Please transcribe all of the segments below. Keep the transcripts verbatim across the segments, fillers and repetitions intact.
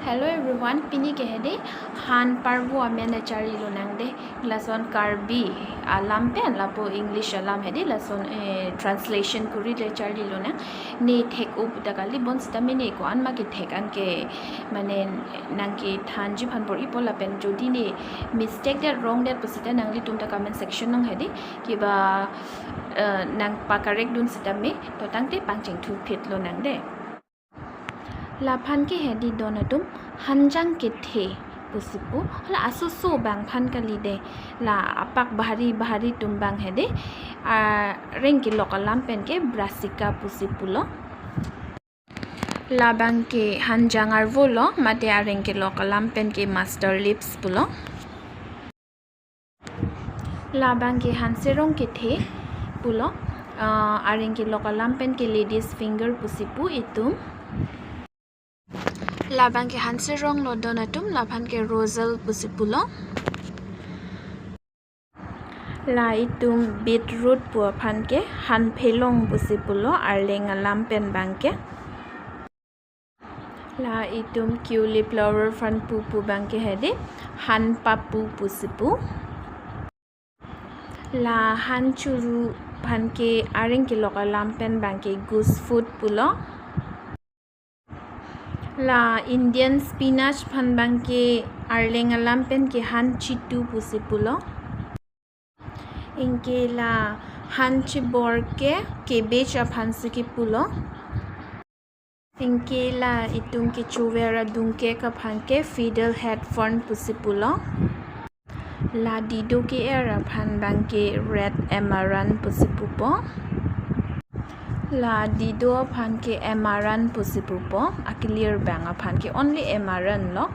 Hello everyone, pini ke hedi han parvo amen charli lonang de. Lason Karbi alam pen lapu English alam hedi lason eh, translation kuri le charli lonang. Ne thek-o puta kali, bonsita mene ko-an ma kethek an ke mane nangkethanji aphan bor-ipo lapen jodi ne mistake det, wrong det pusita nanglitum ta comment section along hedi kiba eh, nangpa-correct dun sitame to tangte pangchengthu phit lonang de. Laphan ke hedi don atum hanjang kethe pusi pu, hala asoso abang aphan kali de. La apak bahari bahari atum abang hedi areng kelok alam pen ke Brassica pusi pulo. Labang ke hanjang arvo lo, mate areng kelok alam pen ke Master Lips pulo. Labang ke hanserong kethe pulo, ah, areng kelok alam pen ke Ladies Finger pusi pu itum. Labang ke hanserong lo don atum, laphan ke Roselle pusi pulo. La itum beetroot pu aphan ke han phelong pusi pulo, arleng alam pen abang ke. La itum cauliflower aphan pu pu abang ke hedi han papu pusi pu. La han churu aphan ke areng kelok alam pen abang ke goose foot pulo. La Indian spinach aphan abang ke arleng alam pen ke han chitu pusi pulo. Anke la han chibor ke cabbage aphan si kipulo. Anke la itum kechover adung ke aphan ke fiddlehead fern pusi pulo. La dido ke-er aphan abang ke red amaranth pusi pupo. La dido aphan ke amaranth pusi pupo. Akilir abang aphan ke only amaranth lo.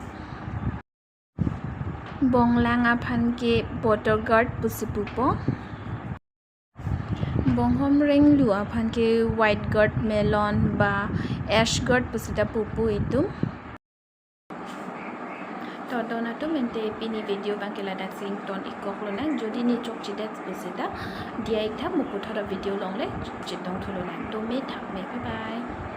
Bonglang aphan ke butter gourd pusi pupo. Bonghom renglu aphan ke white gourd melon ba ash gourd pusita pu pu itum. To don atum, ante pini video abang ke ladak si ington-ik kok lonang, jodi ne chokchedet pusita diya-ik tha, mo puthot a-video along le chetongthu lonang. To me thak me, bye bye.